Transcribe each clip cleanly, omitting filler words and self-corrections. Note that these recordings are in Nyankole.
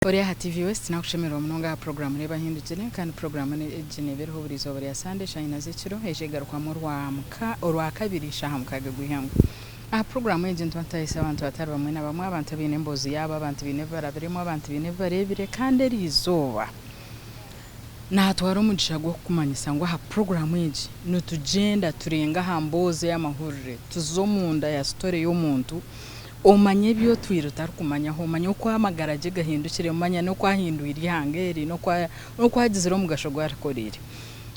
Ori aha TV West nakushemererwa munonga aha puroguraamu Reeba Ahindukire kandi puroguraamu egi neeba eriho buri izooba rya Sande eshaaha ina z'ekiro eija egarukwamu Orwakabiri eshaaha mukaaga gw'eihangwe. Aha puroguraamu egi nituba nitutahisa abantu batari bamwe na bamwe, abantu abaine emboozi yaabo, abantu baine ebi barabiremu, abantu baine ebi bareebire kandi eri izooba naatwara omugisha gw'okukumanyisa ngu aha puroguraamu egi nitugyenda turenga aha mboozi ey'amahurire tuza omunda ya sitore y'omuntu Omanye ebi otwire otarikumanyaho, omanye oku amagara gye gahindukire, omanye n'oku ahindwire eihanga eri, n'oku agizire omugasho ogu arikoreire.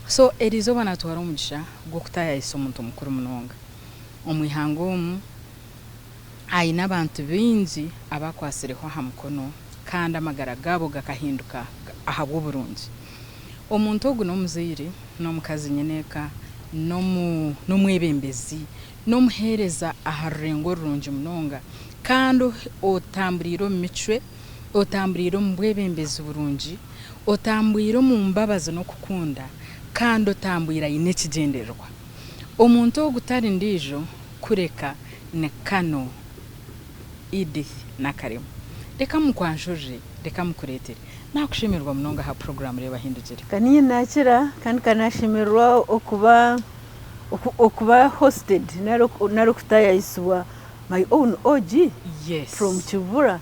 So eriizooba naatwara omugisha gw'okutaayaayisa omuntu mukuru munonga omu ihanga omu. Aine abantu baingi abu akwatsireho aha mukono kandi amagara gaabo gakahinduka ahabw'oburungi. Omuntu ogu n'omuzaire, n'omukazi nyineeka, n'omwebembezi, N'omuheereza aha rurengo rurungi munonga kandi otamburiire omu micwe, otamburiire omu bwebembezi burungi, otambwire omu mbabazi n'okukunda kandi otambwire aine ekigyendererwa. Omuntu ogu tari ndiijo kureka ni Kano Edith Nakarema. Reka mukwanjurire, reka mukureetere. Nakushemererwa munonga aha puroguraamu Reeba Ahindugire. Ka niinye naakira kandi ka naashemererwa okuba okuba hosted nari okutaayaayisibwa my own OG from Kibura.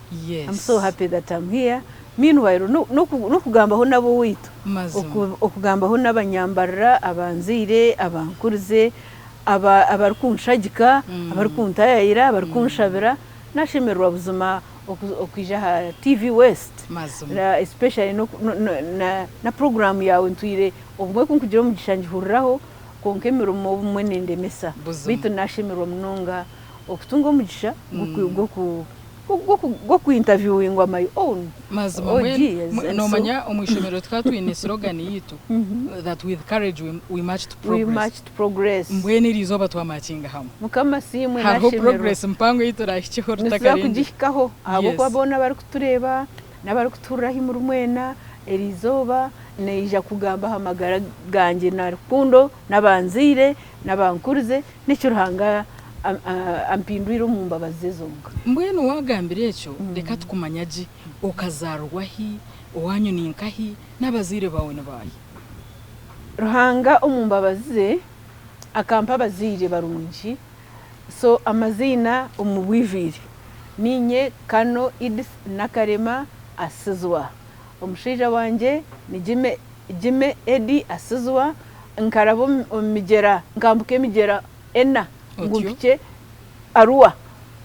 I'm so happy that I'm here. Meanwhile n'okugambaho n'ab'owaitu, okugambaho n'abanyambarira, abanzaire, abankurize, abarikunshagika, abarikuntaayaayira, abarikunshabira. Naashemererwa buzima okwija aha TV West especially na puroguraamu yaawe ntwire obumwe ku nkugira omugisha ngihuriraho. Kwonka emirimo obumwe nendemesa. Beitu nashemererwa munonga okutunga omugisha gw'oku interviewingwa my own Mazima OG mbwenu nomanya omu ishomero tukaba twine slogan yitu that with courage we march to We progress. march to progress. Mbwenu erizooba twamarchinga hamwe. Mukama asiimwe Hariho nashemererwa. progress mpango eyi turahikyeho Nituza rutakarengire. kugihikaho ahabw'okuba Yes. boona abarikutureeba n'abarikutuhurira ahi muri mwena erizooba Naija kugamba aha magara gangye na rukundo n'abanzaire n'abankurize n'eki Ruhanga ampindwire omu mbabazi ze zonka. Mbwenu waagambira ekyo, reka tukumanya gye. Okazaarwa hi? Owaanyu ni nkahi? N'abazaire baawe ni baahi? Ruhanga omu mbabazi ze akampa abazaire barungi, so amaziina omu bwijwire niinye Kano Edith Nakarema Asizwa. Omushaija wangye ni Jimmy, Jimmy Eddie Asizwa, nkaraba omu migyera, nkambuka emigyera ena ngu Otyo. mpikye Arua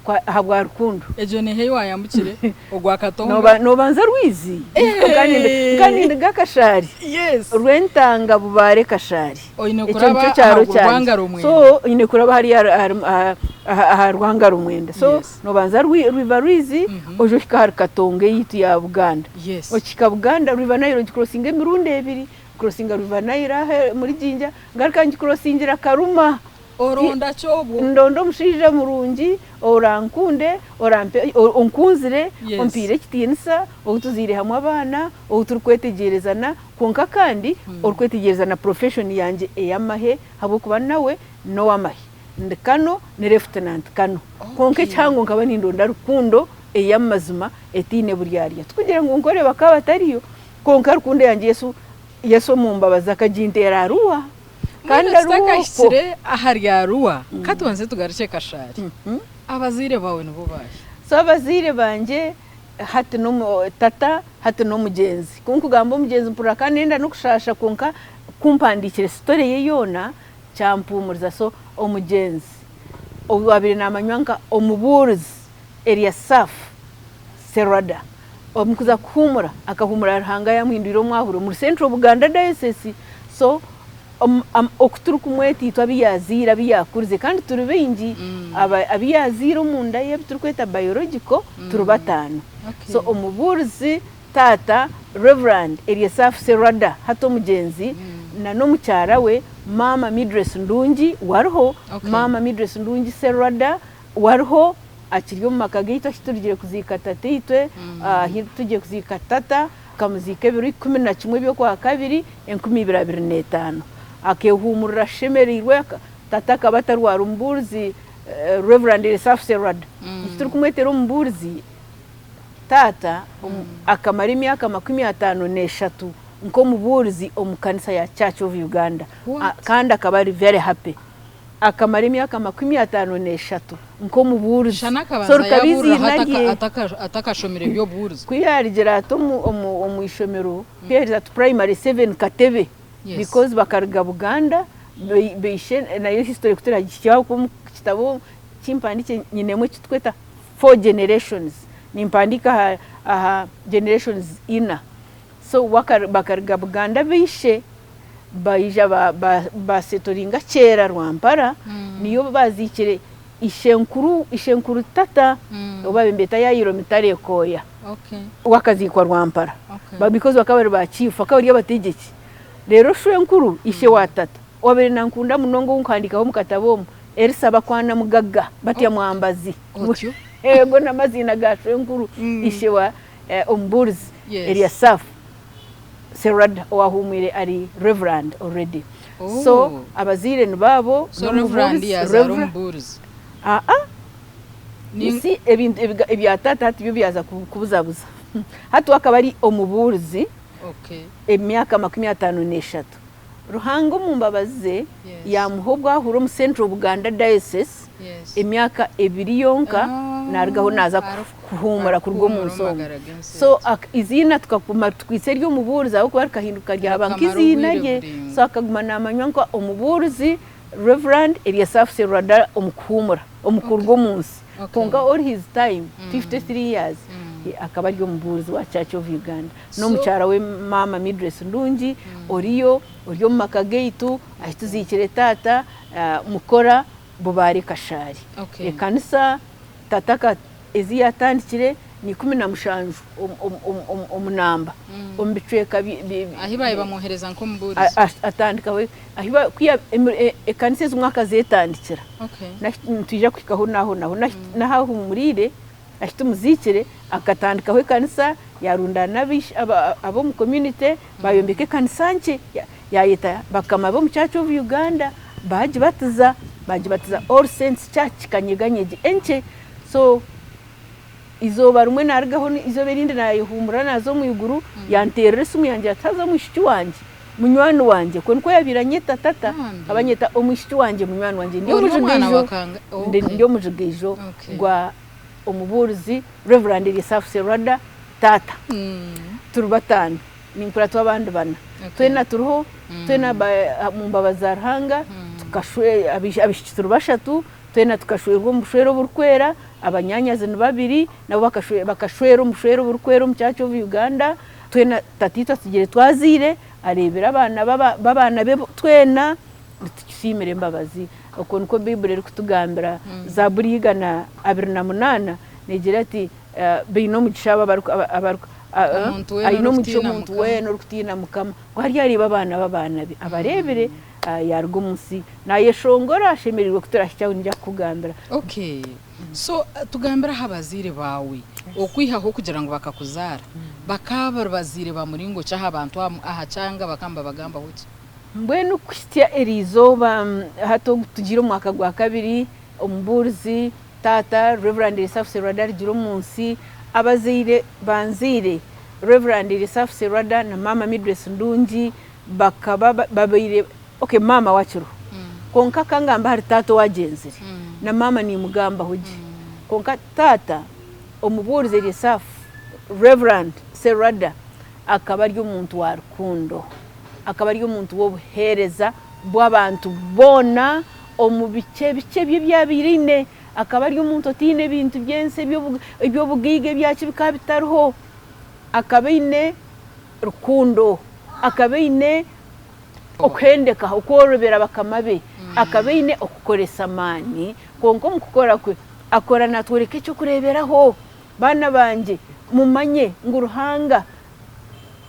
kwa, ahabwa rukundo. Egyo neeha ei waayambukire? Ogwa Katonga? Nooba, noobanza rwizi. Eeeh! Nka ninduga Kashaari. Yes. Rwentanga Bubaare Kashaari. Oine Ekyo kuraba nikyo kyaro aha kyangye. Rwangaromwenda. So oine kuraba hariya aha, aha, aha Rwangaromwenda. So Yes. Nobanza River Rwizi oije ohike ahari Katonga eyaitu ya Buganda. Okihika Buganda, River Nile ogicrossinga emirundi ebiri, ncrossinga River Nile aha omuri Jinja, ngaruka ngicrossingira Karuma. Oronda ki obwo? Ndonda omushaija murungi orankunde, orampe, onkunzire, ompiire ekitiinisa, ou tuzaire hamwe abaana, ou turikwetegyerezana, kwonka kandi orikwetegyereza na profession yangye ey'amahe ahabw'okuba nawe n'ow'amahe. Ndi Kano ni Lefutinanti Kano. Kwonka ekihango nkaba nindonda rukundo ey'amazima etaine buryarya. Tikugira ngu nkore bakaba batariyo, kwonka rukundo yangye Yesu, Yesu omu mbabazi akaginteera Arua. Mbwenu Kandi Arua okwo. tutakahikire ahari Arua, ka tubanze tugarukye Kashaari. Abazaire baawe nibo baahi? So abazaire bangye hati n'omu tata hati n'omugyenzi. Ku nkugamba omugyenzi mpurira ka nenda n'okushaasha kwonka ku mpandiikire story ye yoona, Kyampuumuriza so omugyenzi owaabaire naamanywa nka Omubuurizi Eliasaph Serwada omu kuza kuhuumura akahuumura Ruhanga yaamuhindwire omwahuri omuri Central Buganda Diocese so oku turikumweta itwe abu yaazaire abu yaakurize kandi turi baingi abu yaazaire omunda ye abu turikweta biological turi bataano so Omubuurizi Taata Rev. Eliasaph Serwada hati omugyenzi na n'omukyara we Maama Midress Ndungi wariho, Maama Midress Ndungi Serwada wariho akiri omu maka gaitu ahi turugire kuziika tataitwe, ahi tugiire kuziika tata tukamuziika ebiro 11 eby'okwakabiri 2025. Akehuumurira ashemereirwe, tata akaba atarwara omubuurizi Rev. Eliasaph Serwada. Eki turikumwetera omubuurizi. Taata akamara emyaka 53 nk'omubuurizi omu kanisa ya Church of Uganda kandi akaba ari very happy. Akamara emyaka 53 nk'omubuurizi. Shana So akabanza rikaba yabuuriraho eiziina rye. atakashomire by'obubuurizi. Ku yaarugire ati omu ishomero, ku yaaherize ati primary seven Katebe because bakaruga Buganda baishe nayo history ku turagihikyeho ahabw'okuba omu kitabo kimpandiikire nyinemu eki turikweta four generations, nimpandiika aha aha generations ina. So bakaruga Buganda baishe baija baasetoringa Kyera Rwampara niyo baaziikire ishenkuru ishenkuru tata ou baabaire nibeeta Yayiro Mitare Ekooya we akaziikwa Rwampara because bakaba bari ba chief bakaba bari abategyeki. Reero shwenkuru ishe wa tata owaabaire nankunda munonga ou nkuhandiikaho omu katabo omu, Elisa Bakwana Mugaga Batya Mwambazi. Otyo? Ago n'amaziina ga shwenkuru ishe wa omubuurizi Eliasaph Serwadda owahuumwire ari Reverand already. So abazaire nibaabo So Reverand yaazaara omubuurizi? Aa, you see ebintu ebya taata hati byo byaza kubuzabuza. Hati we akaba ari omubuurizi emyaka 53. Ruhanga omu mbabazi ze yaamuha obwahuri omu Central Buganda Diocese emyaka ebiri yonka naarugaho naaza kuhuumura kuruga omu nsi omu. So eiziina tukaguma tukwitse ery'omubuurizi ahabw'okuba rikahinduka ryaba nk'eiziina rye. So akaguma naamanywa nka omubuurizi Rev. Eliasaph Serwadda omu kuhuumura, omu kuruga omu nsi. Kwonka all his time, 53 years, akaba ari omubuurizi wa Church of Uganda. N'omukyara we maama Midress Ndungi oriyo, ori omu maka gaitu, ahi tuziikire taata, Mukora, Bubaare Kashaari. Ekanisa tata ezi yaatandikire ni 17 omu namba omu bicweka. Ahi baabaire bamwohereza nk'omubuurizi. Atandikaho ekanisa ezimwe akazeetandikira. Nitwija kuhikaho n'aho naho. N'ahu ahuumuriire ahi tumuziikire akatandikaho ekanisa yaarundaana ab'omu community baayombeka ekanisa nkye yaayeta bakama b'omu Church of Uganda baagibatiza, baagibatiza All Saints Church Kanyeganyegye enkye. So eizooba rimwe naarugaho eizooba erindi naayehuumura naaza omu iguru yanteerera esimu yangira ati haza omwishiki wangye munywani wangye okwo nikwo yaabaire anyeta tata akaba anyeta omwishiki wangye munywani wangye ndi omujigaijo ndi omujigaijo gwa omubuurizi Rev. Eliasaph Serwadda taata turi bataano ninkuratwa abandi bana twena turiho twena omu mbabazi za Ruhanga abaishiki turi bashatu Twena tukashwerwa omu bushwere oburikwera, abanyaanyazi ni babiri nabo bakashwera omu bushwere oburikwera omu Church of Uganda. Twena tataitwe atsigire twazaire, areebire abaana b'abaana be twena, nitukisiimira embabazi. Okwo nikwo Baiburi erikutugambira. Zaaburi ya 128 neegira eti, Baine omugisha abo aine omugisha omuntu weena orikutiina Mukama, ku aryareeba abaana b'abaana be abareebire. Yaaruga omu nsi naayeshongora ashemereirwe ku turahikye aho niinyija kukugambira. Okay. So tugambire aha bazaire baawe okwihaho okugira ngu bakakuzaara, bakaba bari bazaire ba muringo ki aha bantu aha kyanga bakaba nibabagambaho ki? Mbwenu kuhitsya eri izooba hati ogu tugiire omu mwaka gwa kabiri, omubuurizi taata Rev. Elisafu Serwadda arugire omu nsi, abazaire banzaire Rev. Elisafu Serwadda na maama Midress Ndungi bakaba babaire okay maama we akiriho kwonka kangamba ahari taata owagyenzire na maama nimugambaho gye kwonka taata omubuurizi Eliasaph Rev. Serwadda akaba ari omuntu wa rukundo akaba ari omuntu w'obuheereza bw'abantu boona omu bikye bikye bye ebi yabaire aine akaba ari omuntu otaine bintu by'ensi eby'obugaiga ebyaki bikaba bitariho akaba aine rukundo, akaba aine okuhendeka, okworobera bakama be, akaba aine okukoresa amaani, kwonka omu kukora kwe akora natworeka eky'okureeberaho. Baana bangye, mumanye ngu Ruhanga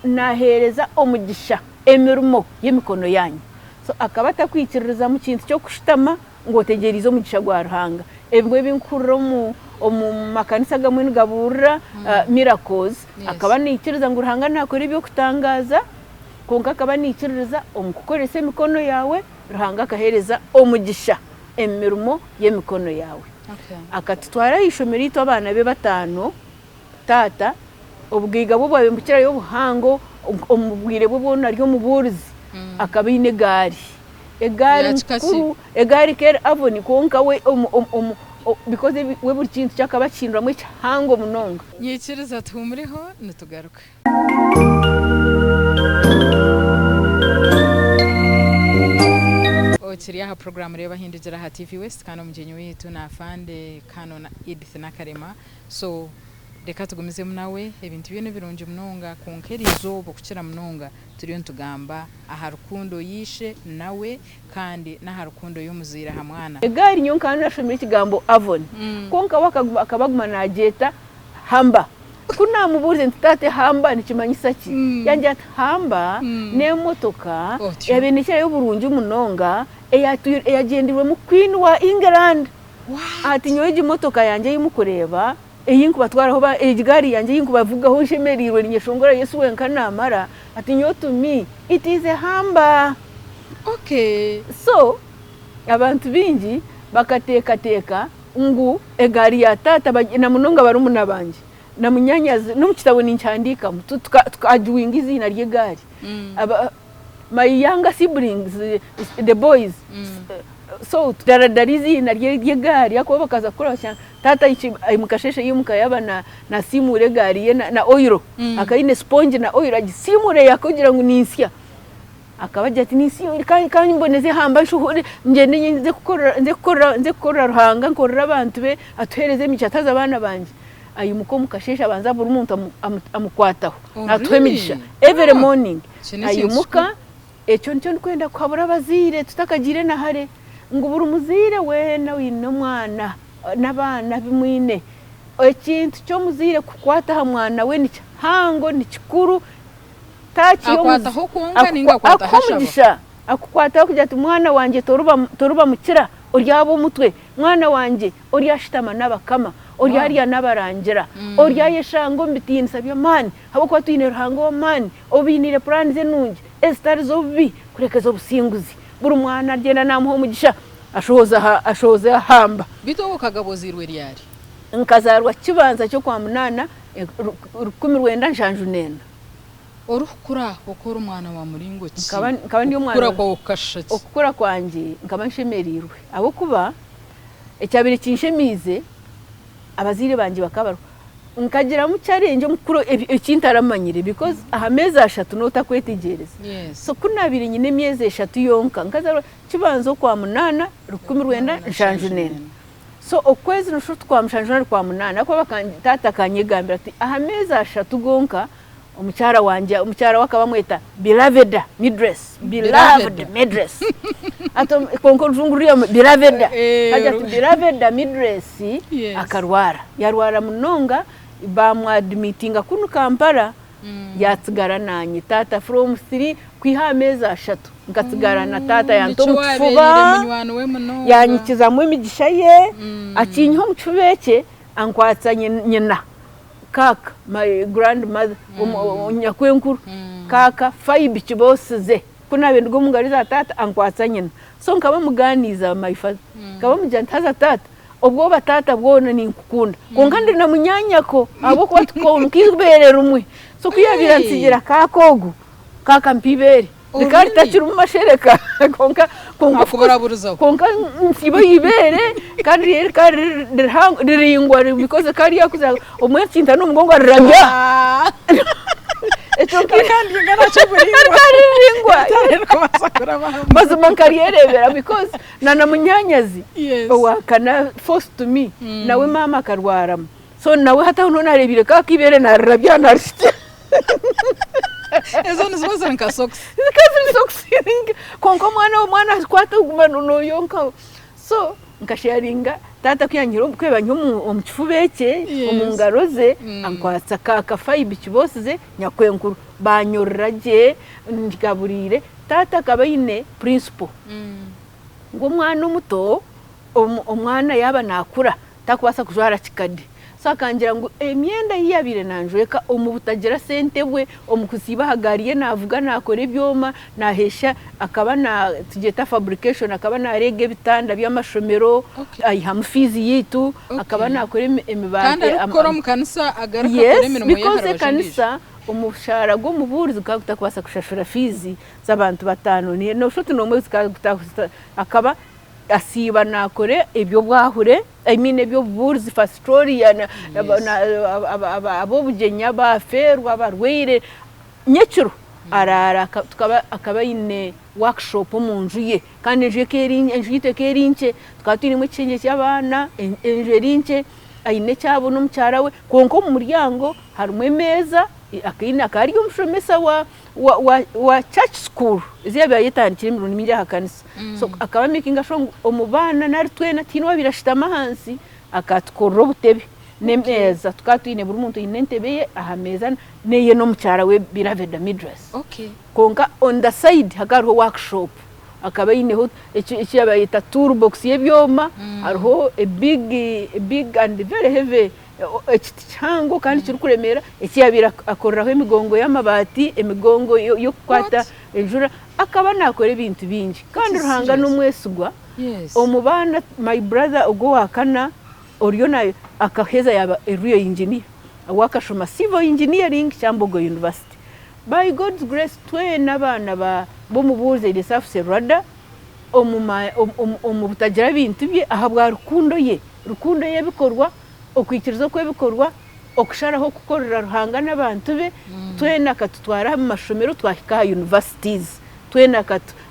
naaheereza omugisha emirimo y'emikono yaanyu. So akaba atakwikiririza mu kintu ky'okushutama ngu otegyereize omugisha gwa Ruhanga. Ebimwe ebi nkuhurira omu makanisa agamwe nigabuurira miracles, akaba naikiriza ngu Ruhanga naakora eby'okutangaaza, kwonka akaba naikiririza omu kukoresa emikono yaawe, Ruhanga akaheereza omugisha emirimo y'emikono yaawe. Akatutwara aha ishomero itwe abaana be bataano. Taata obugaiga bwe obwabaire nibukirayo obuhango omu bwire bwe bwona ari omubuurizi akaba aine egaari. Egaari Ya kika ki? nkuru, egaari nk'eri Avon kwonka we omu because we buri kintu kye akaba akihinduramu ekihango munonga. Nyikiriza tuhumureho nitugaruka. Okiri aha puroguraamu Reeba Hindukira aha TV West kandi omugyenyi waitu ni Afande Canon Edith Nakalema. So reka tugumizemu nawe, ebintu bye nibirungi munonga kwonka eriizooba okukira munonga turiyo nitugamba aha rukundo y'eishe nawe kandi n'aha rukundo y'omuzaire aha mwana. Egaari nyowe nkaba nashomire ekigambo Avon kwonka we akaba aguma nagyeta Humber. Ku naamubuurize nti taata ehamba nikimanyisa ki? Yangira ati hamba n'emotoka Otyo. eyabaire neekirayo oburungi munonga eyagyendeirwemu Queen wa England. Ati nyowe egi motoka yangye ei mukureeba ei nkubatwaraho egi gaari yangye ei nkubavugaho nshemereirwe ninyeshongora Yesu wenka naamara, ati nyowe to me it is a hamba. Okay. So abantu baingi bakateekateeka ngu egaari ya taata na munonga barumuna bangye na munyaanyazi n'omu kitabo ninkihandiikamu tukagiwinga eiziina ry'egaari. My younger siblings the boys so daradara eiziina ry'egaari ahakuba bakaza kukura bashanga taata omu kasheeshe yaimuka yaaba nasiimuura egaari ye na oil akaba aine sipongi na oil agisiimuura yakugira ngu ni nsya. Akaba agira ati ninsi ka mboneze ehamba nshuhure ngyende nze kukorera nze kukorera nze kukorera Ruhanga nkorere abantu be atuhereze emigisha ati haza baana bangye aimuka omu kasheeshe abanza buri muntu amukwataho Oh, natuha really? emigisha every Ah, morning Ekyo n'ekintu aimuka kikuru. ekyo nikyo ndikwenda kuhabura abazaire tutakagiire na hare ngu buri muzaire weena oine omwana n'abaana abu mwine ekintu ky'omuzaire kukwata aha mwana we ni kihango ni kikuru Akwataho kwonka ninga akwataho Akuha ashaba? omugisha, akukwataho kugira ati mwana wangye toriba mukira, oryaba omutwe, mwana wangye oryashutama n'abakama, oryarya n'abarangira, oryayeshanga omu bitiinisa by'amaani, ahabw'okuba twine Ruhanga ow'amaani, obainiire puraani ze nungi ezitari z'obubi kureka ez'obusinguzi. Buri mwana aryenda naamuha omugisha, ashohoze ahamba. Beitu obwo okagaba ozairwe ryari? Nkazaarwa Kibanza ky'Okwamunaana, 1974. Orikukura okaba ori mwana wa muringo ki? Nkaba nkaba ndi omwana Okukura kwawe kukashusha ki? Okukura kwangye nkaba nshemereirwe ahabw'okuba ekyabaire kinshemeize abazaire bangye bakaba bariho. Nkagiramu challenge omu kukura eki ntaramanyire because aha meezi ashatu nooba otakwetegyereza. Yes. So ku naabaire nyine emyezi eshatu yonka nkazaarwa Kibanza Okwamunaana 1974. So okwezi noshusha oti kwamushanju nari kwamunaana ahakuba taata akanyegambira ati aha meezi ashatu gonka omukyara wangye omukyara we akaba amweta Biraveda Midress Beloved Midress ati kwonka orujungu ruriya Biraveda akagira ati Biraveda Midress akarwara yarwara munonga bamwadimitinga kunu Kampala Yaatsigara naanye taata from three kwiha aha meezi ashatu nkatsigara na taata yanta Nikyo omu waabereire kifuba munywani we munonga. yanyikizamu emigisha ye akinyiha omu kifuba ekye ankwatsa nyina kaaka my grandmother nyakwenkuru kaaka Phoebe Kiboosize ku naabaire nduga omu ngaro za taata ankwatsa nyina so nkaba mugaaniiza my father nkaba mugira nti haza taata Obwoba taata bwona ninkukunda kwonka ndi na munyanyako ahabw'okuba tukonka eibeere rimwe so ku yaabaire antsigira kaaka ogu kaaka ampa eibeere Oh, rikaba really? ritakirimu mashereka kwonka kwonka Akuburaburizaho. kwonka nsiiba eibeere kandi ryo rikaba riri rihango riraingwa because rikaba ryakuzire obumwe rikinta n'omugongo rirabya Ah. ekyo Kandi rikaba nakyo buraingwa. rikaba riraingwa Ririkubaasa kurabaho. mazima nkaryereebera because Na na munyanyazi Yes. owakana force to me nawe maama akarwaramu so nawe hati aho niho nareebire ka ak'eibeere narirabya narishutya Ezo niziba ziri nka socks. zikaba ziri socks kwonka omwana omwana akwata oguma noyonkaho so nkasharinga taata ku yanyihire omu ku yanyiha omu kifuba ekye Yes. omu ngaro ze ankwatsa ka kafayibi kiboosize nyakwenkuru banyorora gye ngaburiire taata akaba aine principle Ngu omwana omuto, omwana yaaba naakura takubaasa kujwara kikade. So So akangira ngu emyenda ei yaabaire naanjweka omu butagira sente bwe, omu kusiiba aha gaari ye naavuga naakora ebyoma, naaheesha, akaba na tugyeta fabrication, akaba naareega ebitanda by'amashomero, aihamu fiizi yaitu, akaba naakora emibaati. Kandi arikukora omu kanisa agaruka akora emirimo ye aha Yes, because rubaju endiijo. ekanisa omushaara gw'omubuurizi gukaba gutakubaasa kushashura fiizi z'abantu bataano, nooshusha oti n'omwe zikaba akaba asiiba naakora eby'obwahure, I mean eby'obubuurizi, pasitoria, ab'obugyenyi abaafeerwa, abarwaire, nyekiro araara akaba aine workshop omu nju ye kandi enju yaitu ekaba eri nkye, tukaba twinemu ekishengye ky'abaana, enju eri nkye, aine ekyabo n'omukyara we kwonka omu muryango harimu emeeza akaba ari omushomesa wa church school ezi yaabaire ayetandikire emirundi mingi aha kanisa so akaba amekinga sure ngu omu baana nari twena tihaine owaabaire ashutama ahansi akatukorera obutebe n'emeeza tukaba twine buri muntu aine entebe ye aha meeza n'eye n'omukyara we Beloved Midras kwonka on the side hakaba hariho workshop akaba aineho eki yaabaire ayeta tool box y'ebyoma hariho a big and very heavy ekiti kihango kandi kirikuremeera eki yaabaire akoreraho emigongo y'amabaati, emigongo y'okukwata enjura. Akaba naakora ebintu bingi kandi Ruhanga n'omwesigwa. Omu baana my brother ogwo owa kana oriyo akaheza yaaba a real engineer we akashoma civil engineering Kyambogo University. By God's grace twena abaana b'omubuurizi Eliasaph Serwadda omu butagira bintu bye ahabwa rukundo ye, rukundo y'ebikorwa Okwikiriza okw'ebikorwa, okusharaho kukorera Ruhanga n'abantu be, twena akatutwara omu mashomero twahika aha universities, twena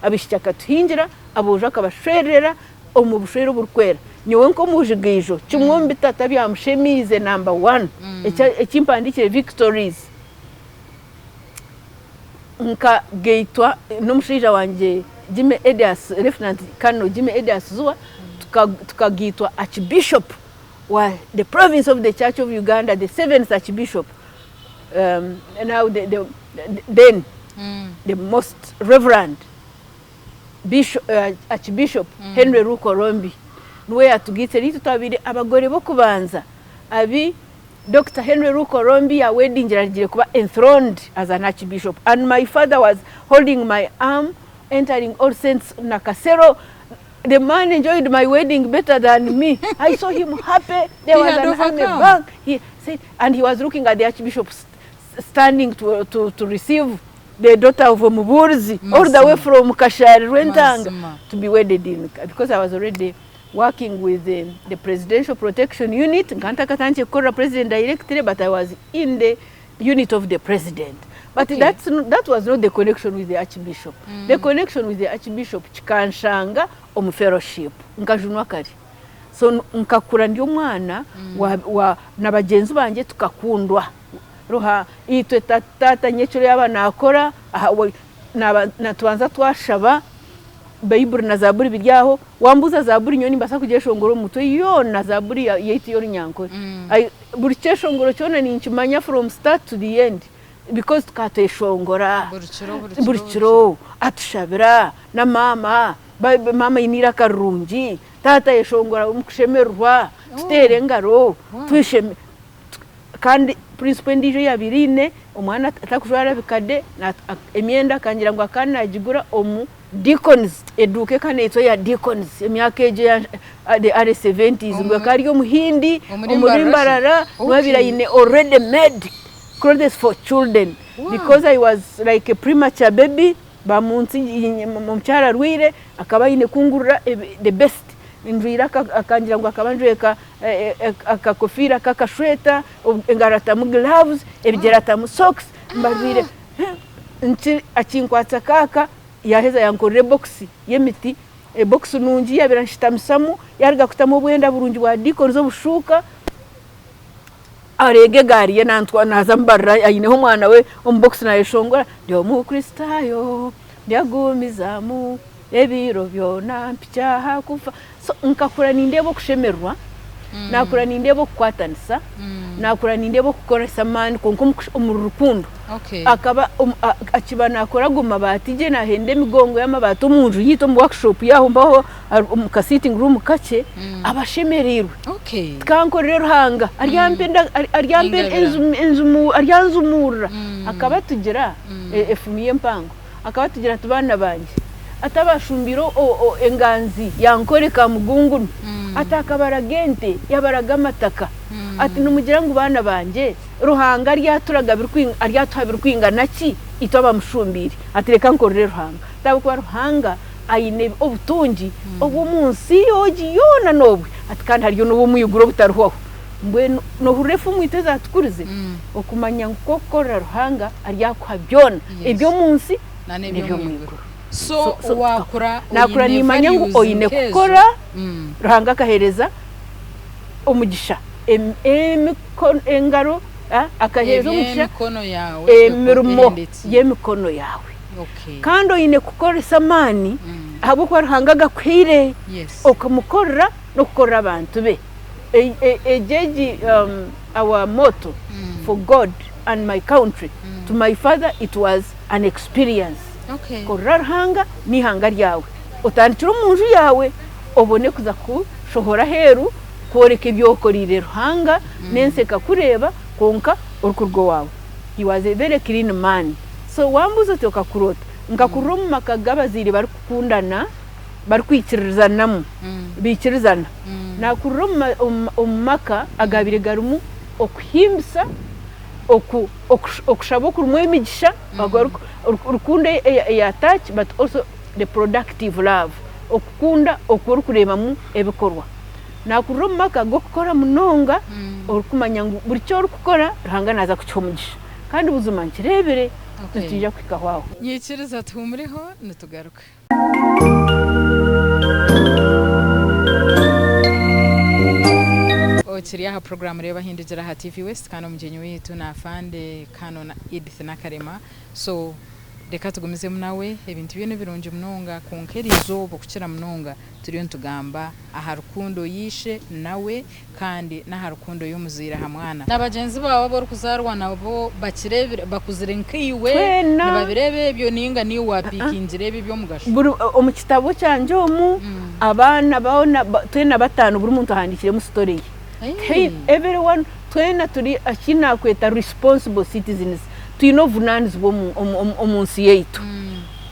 abaishiki akatuhingira, aboojo akabashwererera omu bushwere oburikwera. Nyowe nk'omujigaijo, kimwe omu bi tata byamushemeize number one, eki mpandiikire victories, nkagaitwa n'omushaija wangye Jimmy Edias, Lieutenant Colonel Jimmy Edias Zziwa, tukagaitwa Archbishop wa the province of the church of Uganda, the seventh archbishop, now the, the, then the most reverend bishop, archbishop Henry Luke Orombi niwe yatugaitsire itwe twabaire abagore b'okubanza abi Dokita Henry Luke Orombi ya weddingire arugire kuba enthroned as an archbishop and my father was holding my arm entering All Saints Nakasero The man enjoyed my wedding better than me. I saw him happy. There He was had an army overcome. bank. He said, and he was looking at the archbishop standing to receive the daughter of Omubuurizi all the way Mazima. from Kashari Rwentanga Mazima. to be wedded in because I was already working with the Presidential Protection Unit. Nka ntakatandikire kukorera president directly, but I was in the unit of the president. But that was not the connection with the archbishop. The connection with the archbishop kikanshanga omu fellowship. Nkajunwa kare. So nkakura ndi omwana wa, wa, na bagyenzi bangye tukakundwa. Ruha itwe tata nyekiro yaaba naakora aha, naaba, natubanza twashaba Baiburi na Zaaburi biri aho. Wambuuza Zaaburi nyowe nimbaasa kugyeshongora omu mutwe yoona Zaaburi yaitu y'Orunyankore. Buri kyeshongoro kyona ninkimanya from start to the end because tukaba tweshongora Buri kiro, buri kiro, buri kiro atushabira na maama, maama aine eiraka rirungi, taata ayeshongora omu kushemererwa, tuteera engaro, twesheme kandi principle endiijo ei yaabaire eine, omwana atarikujwara bikade, emyenda akangira ngu akaba naagigura omu Deacons, eduuka ekaba neeyetwa eya Deacons emyaka egyo eya the early seventies ngu akaba ari omuhindi omuri Mbarara niwe abaire aine already made clothes for children because I was like a premature baby omukyara arwaire akaba aine kungurira the best njwaire akangira ngu akaba anjweka akakofiira k'akashweta engaro atamu gloves ebigyere atamu socks mba njwaire akinkwatsa kaaka Yaaheza yankorera ebokisi y'emiti, ebokisi nungi yaabaire anshutamisamu, yaaruga kutamu obwenda burungi bwa diikonizi obushuuka, areega egaari ye nantwara naaza Mbarara aineho omwana we omu bokisi naayeshongora, ndi Omukristaayo ndyagumizamu ebiro byona mpikye aha kufa. So nkakura nindeeba okushemererwa. Naakura nindeeba okukwatanisa, naakura nindeeba okukoresa amaani kwonka omuri rukundo. Akaba akiba naakora ago mabaati gye naahenda emigongo y'amabaati omu nju yaitu omu workshop ye aho mpaho omu ka sitting room kakye aba ashemereirwe. Tikankorere Ruhanga aryampa enju aryanzumuurira. Akaba atugira efumu ye mpango akaba atugira ati baana bangye ati abashumbiire enganzi ya Nkore Kamugungunu ati akabaraga ente yabaraga amataka ati nimugira ngu baana bangye Ruhanga aryaturaga aryatuha birikwingana ki itwe abamushumbiire? Ati reka nkorere Ruhanga. Ahabw'okuba Ruhanga aine obutungi obw'omu nsi yogi yoona n'obwe, ati kandi hariyo n'obw'omu iguru obutarihwaho. Mbwenu noohurira efumu itwe ezaatukurize? Okumanya ngu ku orikukorera Ruhanga aryakuha byona, eby'omu nsi n'eby'omu iguru. So waakura Naakura oine niimanya ngu values oine nk'ezo. kukora, Ruhanga akaheereza omugisha engaro, akaheereza omugisha Eby'emikono yaawe emirimo ehendekire. y'emikono yaawe. Kandi oine kukoresa amaani ahabw'okuba Ruhanga agakuhaire okamukorera n'okukorera abantu be. Egyo egi our motto for God and my country to my father it was an experience. Korera Ruhanga n'eihanga ryawe. Otandikire omu nju yaawe obone kuza kushohora aheeru kworeka ebi okoreire Ruhanga n'ensi ekakureeba kwonka orikuruga owaawe. He was a very clean man. So wambuuza oti okakura ota? Nkakurira omu maka g'abazaire barikukundana, barikwikiririzanamu, baikirizana. Naakurira omu maka agaabaire garimu okuhimbisa, okushaba okurimu emigisha, rukundo eya touch but also the productive love, okukunda oku orikureebamu ebikorwa. Naakurira omu maka g'okukora munonga orikumanya ngu buri ki orikukora Ruhanga naaza kukiha omugisha. Kandi buzima nkireebire, nitwija kuhikaho aho. Nyikiriza tuhumureho nitugaruka. Okiri aha puroguraamu Reeba Hindukira aha TV West kandi omugyenyi waitu ni Afande Canon Edith Nakalema. So reka tugumizemu nawe, ebintu bye nibirungi munonga kwonka eriizooba okukira munonga turiyo nitugamba aha rukundo y'eishe nawe kandi n'aha rukundo y'omuzaire aha mwana. Na bagyenzi baawe abu orikuzaarwa nabo bakireebire, bakuzire nkaiwe, Twena. nibabireeba ebyo nainga niiwe waapiikingire ebyo eby'omugasho? Buri omu kitabo kyangye omu, abaana boona twena bataano buri muntu ahandiikiremu story ye. Hey, everyone twena turi eki naakweta responsible citizens, twine obuvunaanizibwa omu, omu, omu, omu nsi yaitu.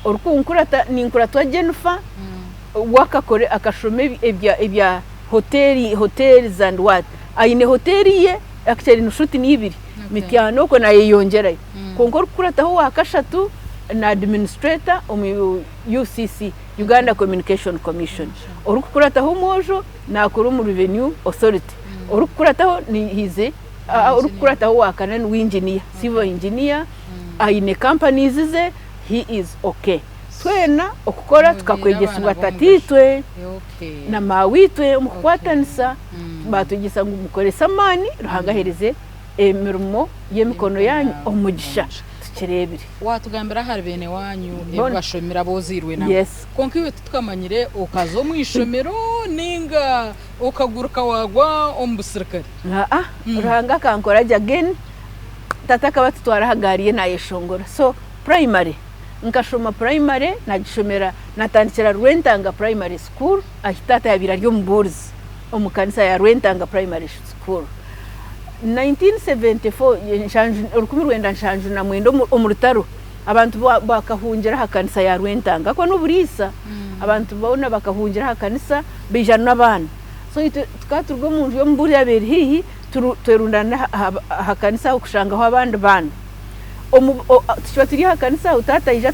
Orikunkurata ninkuratwa Jennifer, we akakora akashoma ebya ebya hoteeri hotels and what aine hoteeri ye actually ni shuti ni ibiri Mityana okwo nayeyongyerayo kwonka orikukurataho owa kashatu ni administrator omu UCC Uganda Communication Commission orikukurataho omwojo nakora omu Revenue Authority orikukurataho ni he is a orikukurataho owa kana niwe engineer civil engineer aine companies ze he is okay. Twena okukora Mubeire tukakwegyesibwa abaana b'omugasho. tataitwe na maaweitwe omu kukwatanisa, baatwegyesa ngu mukorese amaani Ruhanga aheereze emirimo y'emikono yaanyu omugisha. Tukireebire. Waatugambira ahari beene waanyu ebi Boona. bashomire abu ozairwe nabo. Yes. Kwonka iwe titukamanyire okaza omu ishomero nainga okaguruka waagwa omu busirikare? Aa, Ruhanga akankora gye again, tata akaba atutwara aha gaari ye naayeshongora. So primary Nkashoma purayimare nagishomera natandikira Rwentanga Primary School ahi taata yabaire ari omubuurizi omu kanisa ya Rwentanga Primary School. 1974, 1979 omu rutaro abantu bakahungira aha kanisa ya Rwentanga ahakuba n'oburiisa abantu boona bakahungira aha kanisa baija n'abaana. So itwe tukaba turuga omu nju y'omubuurizi eyabaire eri haihi twerundaana aha kanisa aho kushangaho abandi baana. Tukiba turi aha kanisa aho taata aija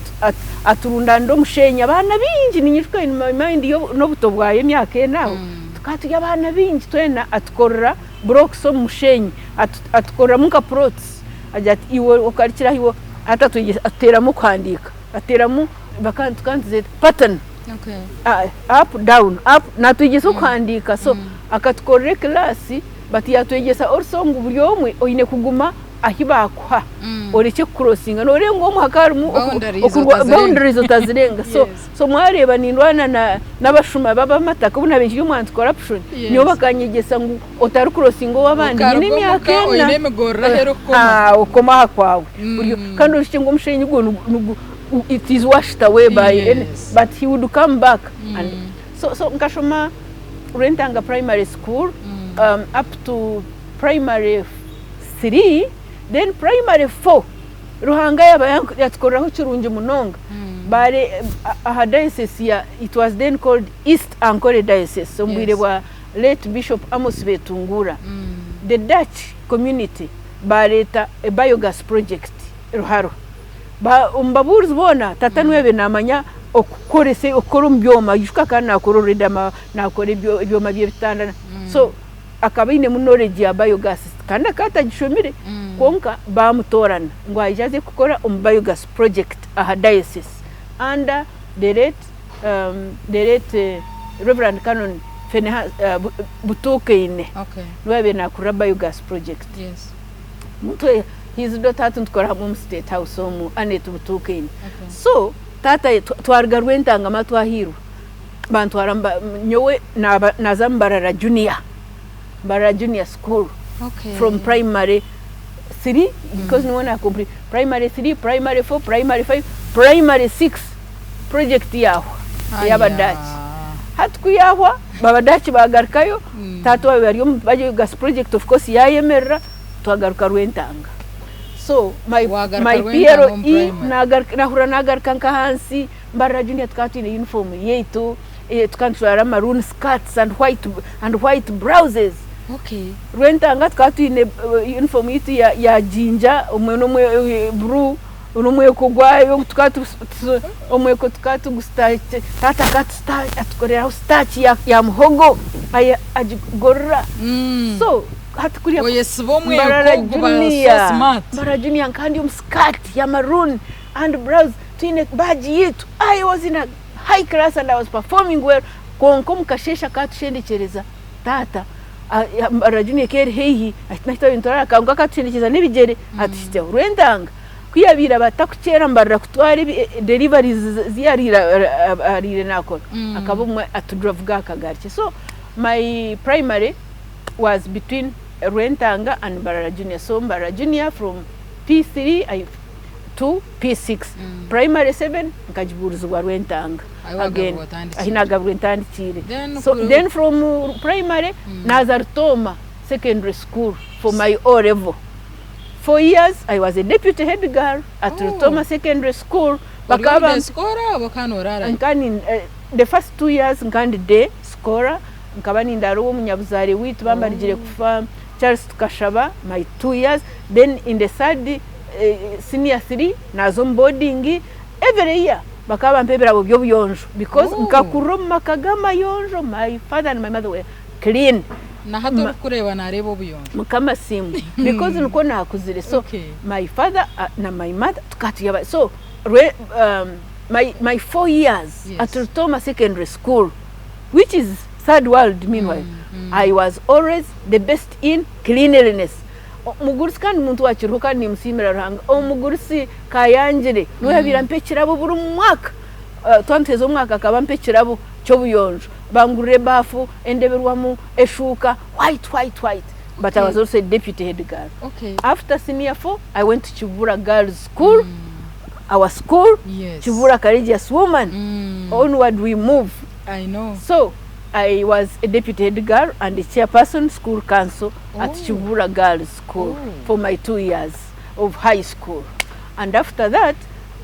aturundanira omusheenyi abaana baingi ninyijuka in my mind n'obuto bwawe emyaka ena aho tukaba turi abaana baingi twena atukorera blocks omu musheenyi atukoreramu nka plots agira ati iwe okarikira aha iwe hati atuteeramu okuhandiika atuteeramu tukaba nituzeeta pattern up down up natwegyesa okuhandiika so akatukorera ekiraasi but yatwegyesa also ngu buri omwe oine kuguma. ahi baakuha orekye kukurosinga nooreeba ngu omu hakaba harimu Boundaries okurwa otazirenga. boundaries otazirenga so Yes. so mwareeba nindwana na n'abashuma b'abamataka obu naabaire nkiri omu anti corruption Yes. nyowe bakanyegyesa ngu otarikurosinga ow'abandi nyine Okaruga emyaka omuka ena oine emigorora ahu erikukoma. Ah, okoma aha kwawe Buri- kandi oshushe ngu omushenyi gwo it is washed away by any, Yes. but he would come back and so so nkashoma Rwentanga primary school up to primary 3 then primary 4 Ruhanga yaba yatukoreraho kirungi munonga bare aha diocese ya it was then called East Ankole diocese omu bwire Yes. bwa late Bishop Amos Betungura the Dutch community bareeta a biogas project Ruharo omu babuurizi boona tata niwe yabaire namanya okukoresa okukora omu byoma ijuka akaba nakora already nakora ebyoma by'ebitanda so akaba ainemu knowledge ya biogas kandi akaba atagishomire kwonka bamutoorana ngu aije aze kukora omu biogas project aha diocese under the late the late Reverend Canon Phinehas Butuukaine Okay. niwe yabaire nakurira biogas project. Yes. Mutwe his daughter hati nitukora hamwe omu state house omu Annet Butuukaine. Okay. So taata twaruga Rwentangama twahiirwa bantwara nyowe naza Mbarara junior, Mbarara junior school Okay. from primary 3 because niwe na complete primary 3, primary 4, primary 5, primary 6 project yahwa ey'abadaaki. Hati ku yahwa babadaaki bagarukayo taata wabaire ari omu biogas project of course yayemerera twagaruka Rwentanga. So my, Wagaruka my Rwentanga omu PLE primary. nahurira nagaruka nk'ahansi Mbarara junior tukaba twine uniform yaitu tukaba nitujwara maroon skirts and white blouses. Okay. Rwentanga tukaba twine uniform yaitu ya jinja omwe n'omwe blue n'omweko gwayo tukaba omweko tukaba tata akatukoreraho starch ya muhogo agigorora so hati kuriya Oyesiba omweko Mbarara guba so junior smart. Mbarara junior nkandi omu skirt ya maroon and blouse twine badge yitu I was in a high class and I was performing well kwonka omu kasheeshe akatushendekyereza tata Mbarara junior ekaba eri haihi nitwarara akangu akatushendekyereza n'ebigyere atuhitsyaho Rwentanga ku yabaire aba atakukyera Mbarara kutwara deliveries zi yariire nakora akaba obumwe atuduravuga aha kagaari ke so my primary was between Rwentanga and Mbarara junior so Mbarara junior from P3 to P6 primary 7 nkagibuurizibwa Rwentanga Ahi again wagaburwa otandikiire. ahi nagaburwa ntandikiire Then so then from primary naza Rutooma secondary school for my O level 4 years I was a deputy head girl at Rutooma secondary school Ori bakaba day scholar oba kandi oraarayo? nkandi the first 2 years nkandi day scholar nkaba nindaara ow'omunyabuzaare waitu bambarigire kufa Charles Tukashaba my 2 years then in the third senior 3 naza omu boarding every year bakaba bampa ebirabo by'obuyonjo because nkakurira omu maka g'amayonjo my father and my mother were clean. Na hati orikukureeba naareeba obuyonjo. Mukama asiimwe because nikwo naakuzire so Okay. my father na my mother tukaba turi aba so my 4 years at Rutooma secondary school which is third world meanwhile I was always the best in cleanliness. Omugurusi kandi muntu wakiriho kandi nimusiimira Ruhanga omugurusi Kayangire niwe yabaire ampa ekirabo buri mwaka twaba nituheeza omwaka akaba ampa ekirabo ky'obuyonjo bangurira ebaafu endeberwamu eshuuka white white white but I was also a deputy head girl. Okay. After senior 4 I went to Kibura Girls School our school Yes. Kibura Courageous Woman onward we move. I know. So I was a deputy head girl and a chairperson school council at Kibura Girls School for my 2 years of high school. And after that,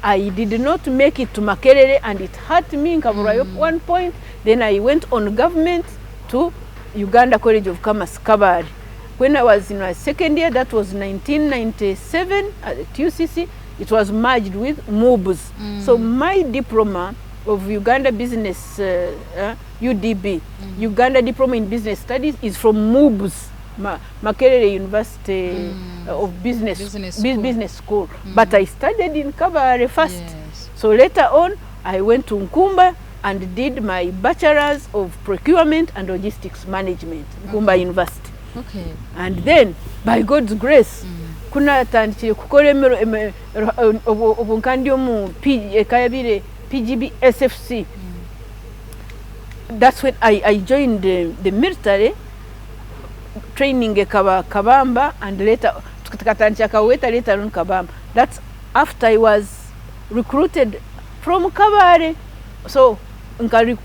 I did not make it to Makerere and it hurt me, nkaburayo 1 point. Then I went on government to Uganda College of Commerce, Kabale. When I was in my second year, that was 1997 at UCC, it was merged with MUBS. So my diploma of Uganda Business, UDB, Uganda Diploma in Business Studies is from MUBS, Makerere University of Business, Business School. Business School. But I studied in Kabale first. Yes. So later on, I went to Nkumba and did my Bachelor's of Procurement and Logistics Management, Nkumba University. Okay. And then, by God's grace, Ku naatandikire kukora obwo nkaba ndi omu ekaba yabaire PGB SFC, that's when I joined the military, training ekaba Kabamba and later tukatandikira Kaweta later on Kabamba. That's after I was recruited from Kabale. So nka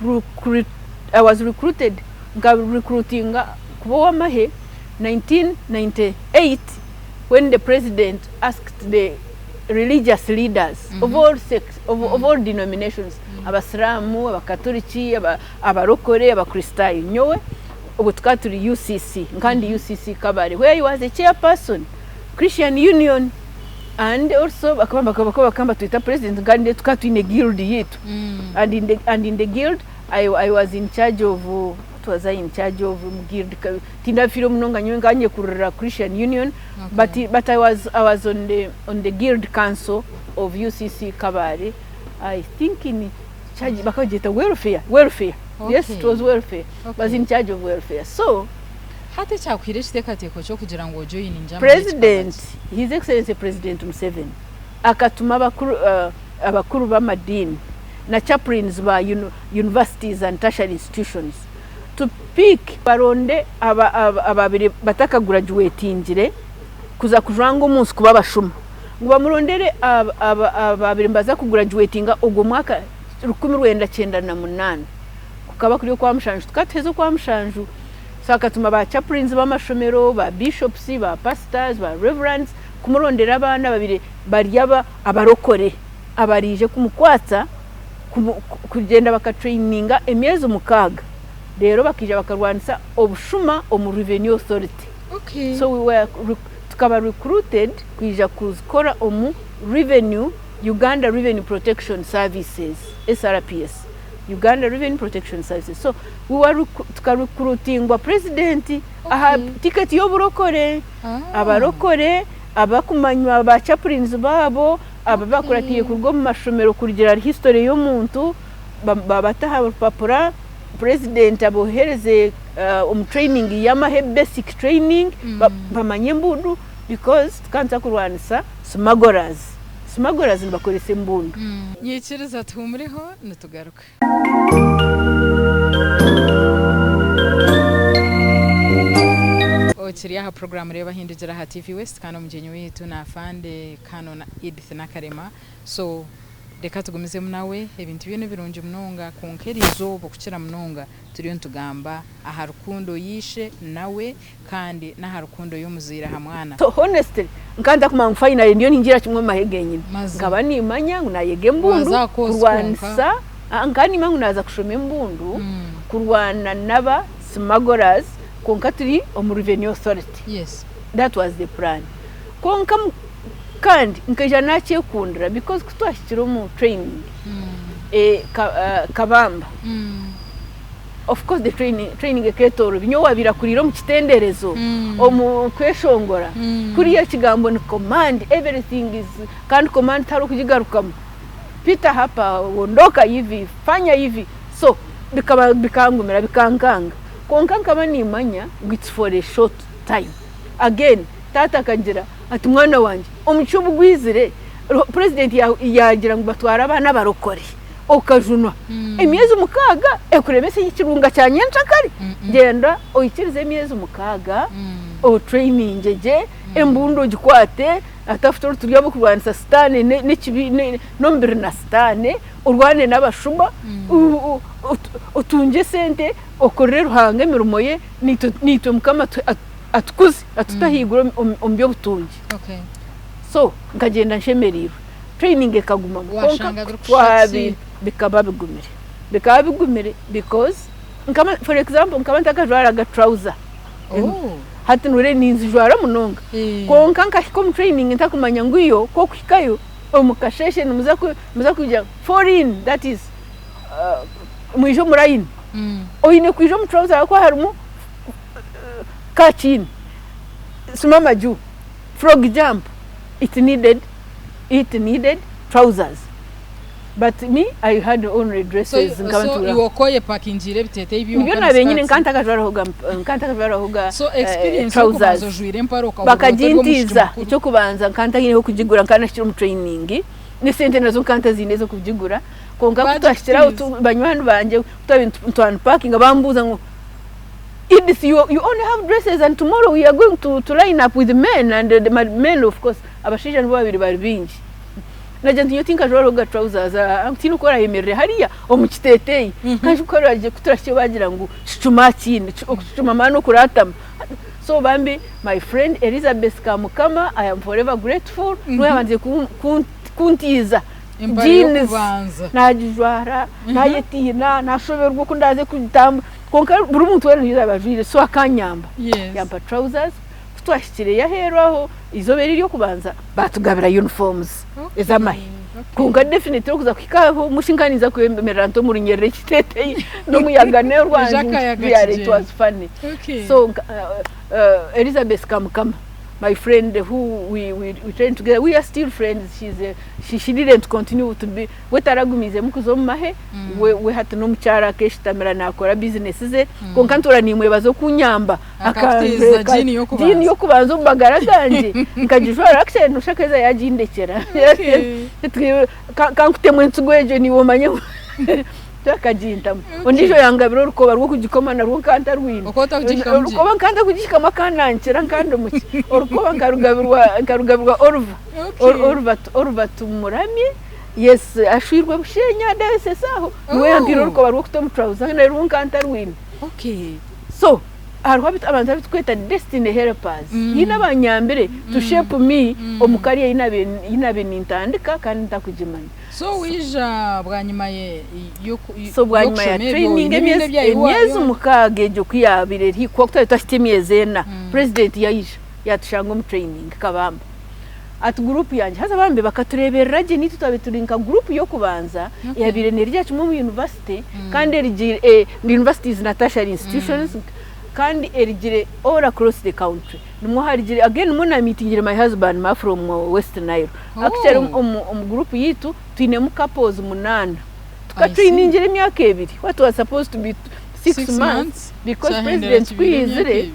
I was recruited nka recruitinga kuba ow'amahe 1998 when the president asked the religious leaders of all sects, of all denominations, Abasiraamu, Abakaturiki, Abarokore, Abakristaayo, nyowe obwo tukaba turi UCC, nkaba ndi UCC Kabale where I was a chairperson, Christian Union and also bakaba bakaba nibatweta president kandi tukaba twine guild yaitu and in the guild I was in charge of, what was I in charge of omu guild? Tindafiire munonga nyowe nkaba nyekurira Christian Union but I was on the guild council of UCC Kabale. I think in charge bakaba bagyeta welfare, welfare. Yes, it was welfare. Was in charge of welfare. So Hati ekyakuhaire ekiteekateeko ky'okugira ngu ojoyininge amahe? President, His Excellency President Museveni akatuma abakuru b'amadiini na chaplains ba universities and tertiary institutions to pick, baronde ababire batakagurajuwetingire kuza kujwanga omunsi kuba abashuma, ngu bamurondere ababire nibaza kugurajuwetinga ogwo mwaka 1998, kukaba kuri Okwamushanju, tukaba tuheza Okwamushanju. So akatuma ba chaplains b'amashomero, ba bishops, ba pastors, ba reverends kumurondera abaana babire bari abarokore abariije kumukwatsa kugyenda bakatraininga emyezi 6, reero bakaija bakarwanisa obushuma omu Revenue Authority. So we were, tukaba recruited kwija kukora omu Revenue, Uganda Revenue Protection Services, SRPS, Uganda Revenue Protection Services. So we were tukarecruitingwa president aha tiketi y'oburokore, abarokore abakumanywa ba chaplains baabo aba bakuratiire kuruga omu mashomero kurugira history y'omuntu, babata aha rupapura, president abohereze omu training y'amahe, basic training, bamanye embundu because tukaba nituza kurwanisa smugglers. Smugglers nibakoresa embundu. Nyikiriza tuhumureho nitugaruka. Okiri aha puroguraamu Reeba Hindukira aha TV West kandi omugyenyi waitu na Afande Canon Edith Nakalema. So reka tugumizemu nawe, ebintu bye nibirungi munonga kwonka eriizooba okukira munonga turiyo nitugamba aha rukundo y'ishe nawe kandi n'aha rukundo y'omuzaire aha mwana. So honestly nkaba ntakumanya ngu finally ndiyo ningira kimwe omu mahe genyine. Nkaba nimanya ngu nayega embundu kurwanisa, nkaba nimanya ngu naaza kushoma embundu kurwana naba smugglers kwonka turi omu Revenue Authority. That was the plan. Kwonka kandi nkaija nakyekundira because ku twahikire omu training Kabamba, of course the training, training eketoorobi. Nyowe owabaire akuriire omu kitenderezo, omu kweshongora, kuriya ekigambo ni command, everything is, kandi command tihariho kugigarukamu. Pita hapa, ondoka hivi, fanya hivi. So bikaba bikangumira, bikankanga. Kwonka nkaba nimanya ngu it's for a short time. Again, taata akagira ati, mwana wangye, omugisha obu gwizire, president yaagira ngu batware abaana abarokore, okajunwa. Emyezi 6 ekuremesa ekirunga kya nyenkyakare. Gyenda oikirize emyezi 6, otraininge gye, embundu ogikwate, atafuta turi ab'okurwanisa sitaane n'ekibi n'omubiri na sitaane, orwane n'abashuma, otungye esente, okorere Ruhanga emirimo ye, naitwe Mukama atukuze, atute ahaiguru omu by'obutungi. So nkagyenda nshemereirwe. Training ekaguma kwonka twabiire bikaba bigumire. Bikaba bigumire because nkaba, for example, nkaba ntakajwaraga trouser. Hati noreeba ninzijwara munonga. Kwonka nkahika omu training ntakumanya ngu iyo ku okuhikayo omu kasheeshe nimuza kwija fall in, that is mwije omu line. Oine kwija omu trouser ahakuba harimu catch in, simama juu, frog jump, it needed trousers. But me I had only So dresses nkaba so ntuura iwe okoyepakingiire ebiteeteeyi nibyo byonka na naabaire nyine skirts. nka ntakajwarahoga nka ntakajwarahoga So experience y'okubanza trousers ojwaire empare okahurira oti ori omwishiki bakagintiiza mukuru. eky'okubanza nka ntaine kugigura nka nahikire omu training n'esente nazo nka ntaziine ez'okugigura kwonka ku twahikire aho Bagikutiiza. banywani bangye ku twabaire nitu unpackinga bambuuza ngu Edith you, you only have dresses and tomorrow we are going to line up with men and the men of course abashaija nibo babiri bari baingi. Nagira nti nyowe tinkajwarahoga trousers tihaine oku orayemerere hariya omu kiteteeyi kandi ku oragye ku turahikye bagira ngu kicuma aha kindi okukicuma maani okuratama. So bambi my friend Elizabeth Kamukama I am forever grateful niwe yabandize kuntiiza Empare jeans y'okubanza. nagijwara nayetiina nashoberwa oku ndaaze kugitambura kwonka buri muntu weena niyo yaaba ajwaire so akanyamba Yes. yampa trousers. Ku twahikireyo aheeru aho, eizooba eri ery'okubanza baatugabira uniforms ez'amahe. Kwonka definitely okuza kuhika aho mushi nkaba ninza kwemerera nta omu runyerere ekiteeteeyi n'omuyaga Ejo akayaga n'orwanju it kigyenda. was funny. So Elizabeth Kamukama my friend who we, we, we trained together, we are still friends, she's a, she, she didn't continue to be, we taragumiizemu kuza omu mahe, we, we hati n'omukyara akeshitamira nakora business ze, kwonka ntuura nimwebaza okunyamba Akakutiiza jiini y'okubanza. Jiini y'okubanza omu magara gangye nkagijwara actually noshusha akaheza yagindekera. Kankutemu entsigo egyo niiwe omanye akagintamu. Ondiijo yangabira orukoba rw'okugikoma narwo nkaba ntarwine. Okaba otarikugihikamu gye? Orukoba nkaba ntarikugihikamu akanankira nkaba ndi mukye. Orukoba nkarugabirwa Oliver. Oliver Tumuramye yes ashwirwe Bushenyi aha diocese aho. Niwe yampaire orukoba rw'okuta omu trouser narwo nkaba ntarwine. So hariho abantu abu turikweta destiny helpers. Haine abanyambire to shape me omu career ei naabaire nintandika kandi ntarikugimanya. So waija bwanyima So bwanyima ya y'okushoma ebyo training oine ebindi ebi emyezi mukaaga egyo ku yaabaire eri haihi kuhwa ku twabaire twahitsya emyezi ena, president yaija yaatushanga omu training Kabamba ati group yangye haza bambi bakatureeberera gye naitwe twabaire turi nka group y'okubanza eyabaire neerugira kimwe omu university kandi erugire universities na tertiary institutions kandi erugire all across the country. Nimwo harugire again nimwo namitingire my husband ma from West Nile. Actually omu group yaitu twinemu couples munaana. Tukatrainingira emyaka ebiri what was supposed to be 6 months because president ku yaizire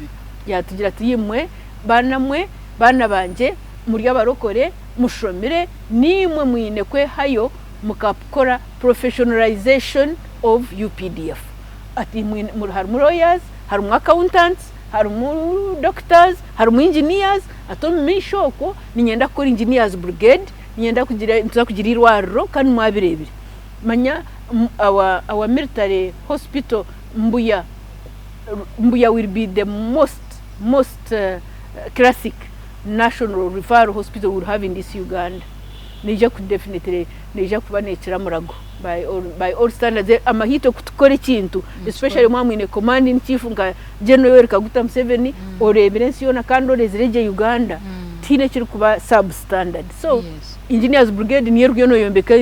yatugira ati imwe baana mwe baana bangye muri abarokore mushomire niimwe mwine kwehayo mukakora professionalization of UPDF. Ati harimu lawyers, harimu accountants, harimu doctors, harimu engineers, ati omu maisho okwo niinyenda kukora engineers brigade, niinyenda kugira nituza kugira eirwariro kandi mwabireebire. Manya our military hospital Mbuya, Mbuya will be the most most classic national referral hospital we will have in this Uganda. Neija ku definitely neija kuba neekira Murago by all, by all standards. Amahiito kutukora ekintu especially mwaba mwine command in chief nka General Yoweri Kaguta Museveni oreebire ensi yoona kandi orezire gye Uganda tihaine ekirikuba sub standard. So Engineers Brigade niyo eriyo neeyombeka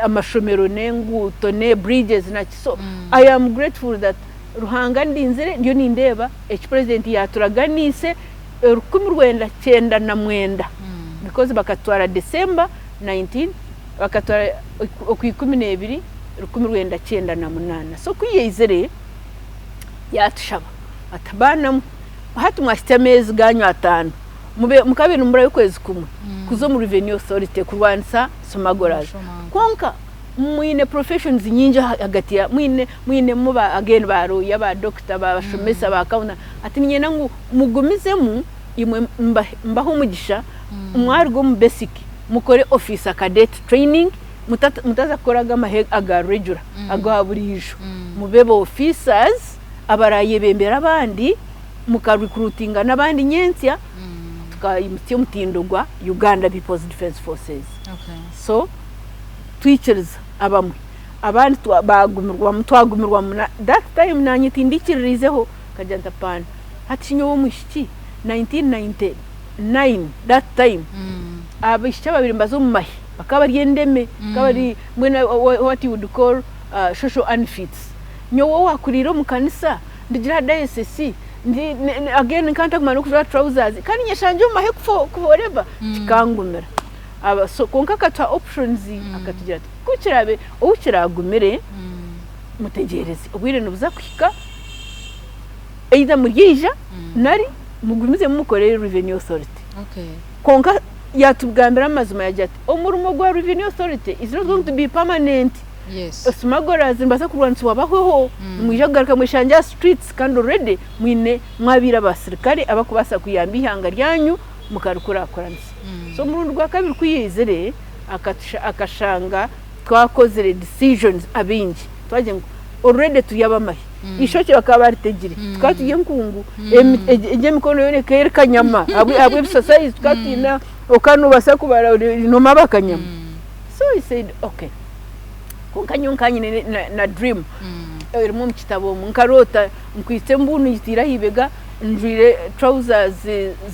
amashomero n'enguuto ne bridges naki. So I am grateful that Ruhanga andinzire ndiyo nindeeba eki president yaaturaganiise 1999 because bakatwara December 19 bakatwara Okwikumineebiri 1998 so ku yaizire yaatushaba ati baana mwe hati mwahitsya ameezi gaanyu ataano mube mukabaire nimuburayo okwezi kumwe kuza omu revenue authority kurwanisa smugglers kwonka mwine professions nyingi ahagati ya mwine mwinemu ba again ba lawyer ba doctor ba bashomesa ba accountant ati niinyenda ngu mugumizemu imwe mbahe omugisha mwaruga omu basic mukore officer cadet training mutaza kukora aga amahe aga regular aga buriijo mube ba officers abarayebembera abandi muka recruitinga n'abandi nyentsya tukaimutsya omutindo gwa Uganda People's Defence Forces. So twikiriza abamwe abandi bagumirwamu twagumirwamu that time nanye tindikiririzeho nkagira nti apaana hati shi nyowe omwishiki 1999 that time abaishiki ababaire nibaza omu mahe bakaba bari endeme bakaba bari mbwenu what you would call social unfits nyowe owakuriire omu kanisa ndigire aha diocese ndi again nkaba ntakumanya n'okujwara trousers kandi nyeshangye omu mahe forever kikangumira. Aba, so kwonka akatuha options akatugira ati ku kiraabe ou kiraagumire mutegyereze obwire nibuza kuhika either muryaija nari mugumizemu mukore Revenue Authority. Okay. Kwonka yaatugambira amazima yaagira ati omurimo gwa Revenue Authority is not going to be permanent. Yes. Smugglers nibaza kurwanisibwa bahweho, nimwija kugaruka mweshangye aha streets kandi already mwine mwabaire abasirikare abakubaasa kuyamba eihanga ryanyu mukarikurakuranisa. So omurundi gwa kabiri ku yaizire akashanga twakozire decisions abaingi twagira ngu already turi ab'amahe, eishokye bakaba baritegire, tukaba turi enkungu, egi emikono yoona ekaba eri kanyama ahabw'ebisasayizi tukaba twine okaba noobaasa kubara noomaba akanyama. So he said okay kwonka nyowe nkaba nyine na dream erimu omu kitabo omu, nkaroota nkwitse embuunu ngitiire aha ibega njwaire trousers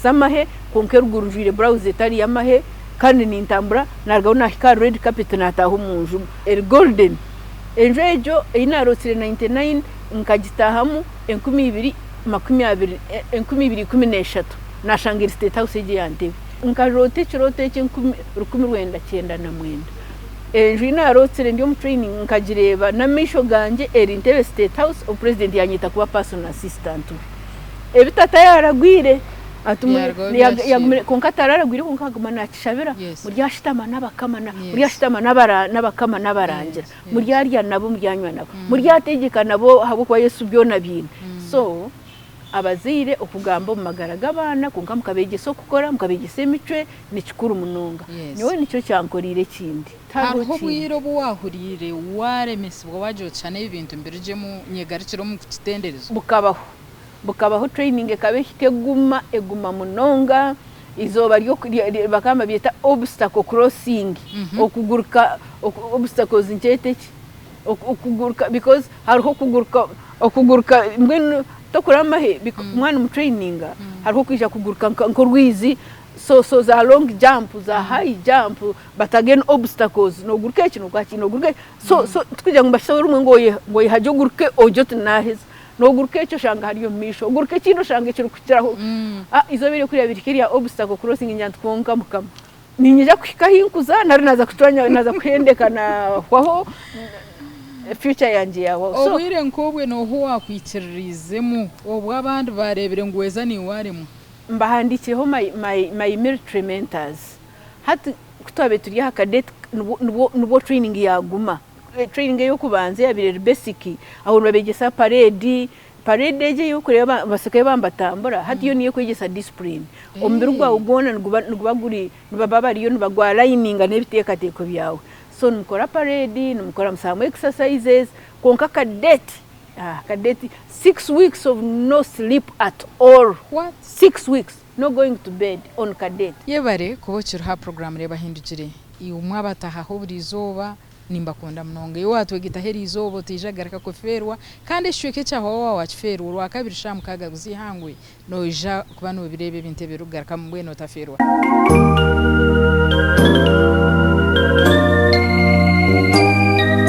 z'amahe kwonka eruguru njwaire blouse etari y'amahe kandi nintambura narugaho nahika aha red carpet nataaha omu nju eri golden. Enju egyo ei narotsire 99 nkagitaahamu 2023 nashanga eri state house egi eya Ntebe. Nkaroota ekirooto eki 1999. Enju ei narotsire ndi omu training nkagireeba n'amaisho gangye eri Ntebe state house obu president yanyeta kuba personal assistant we. Ebi tata yaaragwire kwonka tararagwire kwonka akaguma naakishabira muryashutama n'abakama muryashutama n'abakama n'abarangira muryarya nabo muryanywa nabo muryategyeka nabo ahabw'okuba Yesu byona abiine. So abazaire okugamba omu magara g'abaana kwonka mukabeegyesa okukora mukabeegyesa emicwe ni kikuru munonga. Nyowe nikyo kyankoreire ekindi. Hariho obwire obu waahuriire waaremesibwa waagira oti shana ebi bintu mbirugyemu nyegarukire omu kitenderezo? Bukabaho. Bukabaho training ekaba ehika eguma, eguma munonga, eizooba bakaba nibabyeta obstacle crossing, okuguruka, obstacles nikyeta ki? Okuguruka because hariho okuguruka, okuguruka mbwenu tokura amahe mwaba nimutureyininga hariho okwija kuguruka nk'orwizi so so za long jump, za high jump but again obstacles noguruka eki noguruka eki noguruka eki so so tikugira ngu nibakisaba rimwe ngu oyehagye oguruke ogye oti naheza. Noguruka eki oshanga hari omu maisho, oguruka ekindi oshanga ekirikukiraho. Eizooba eryo ku ryabaire rihika erya obstacle crossing ngira nti kwonka Mukama niinyija kuhika ahu nkuza nari naaza kucwanya naaza kuhendeka naahwaho future yangye yaahwaho. So. Obwire nk'obwe nooha owaakwikiririizemu obu abandi baareebire ngu weeza niiwe waaremwa? Mbahandiikireho my my my military mentors. Hati ku twabaire turi aha cadet nibwo nibwo nibwo training yaaguma. Training ey'okubanza eyabaire eri basic, aho nibabeegyesa parade, parade egyo ei orikureeba abasirikare baaba nibatambura hati yo niyo erikwegyesa discipline. Omubiri gwawe gwona niguba niguba guri nibaba bariyo nibagwarayininga n'ebiteekateeko byawe. So nimukora parade, nimukora some exercises kwonka cadet, cadet six weeks of no sleep at all, six weeks no going to bed on cadet. Yebare kuba okiriho aha puroguraamu Reeba Ahindukire. Imwe abatahaho buri izooba Nimbakunda munonga. Iwe waatwegitaho eri izooba otaija kugaruka kufeerwa, kandi ekicweka ekyahwaho waaba waakifeerwa, Orwakabiri shaaha mukaaga z'eihangwe noija kuba noobireeba ebintu ebirikugarukamu mbwenu otafeerwa.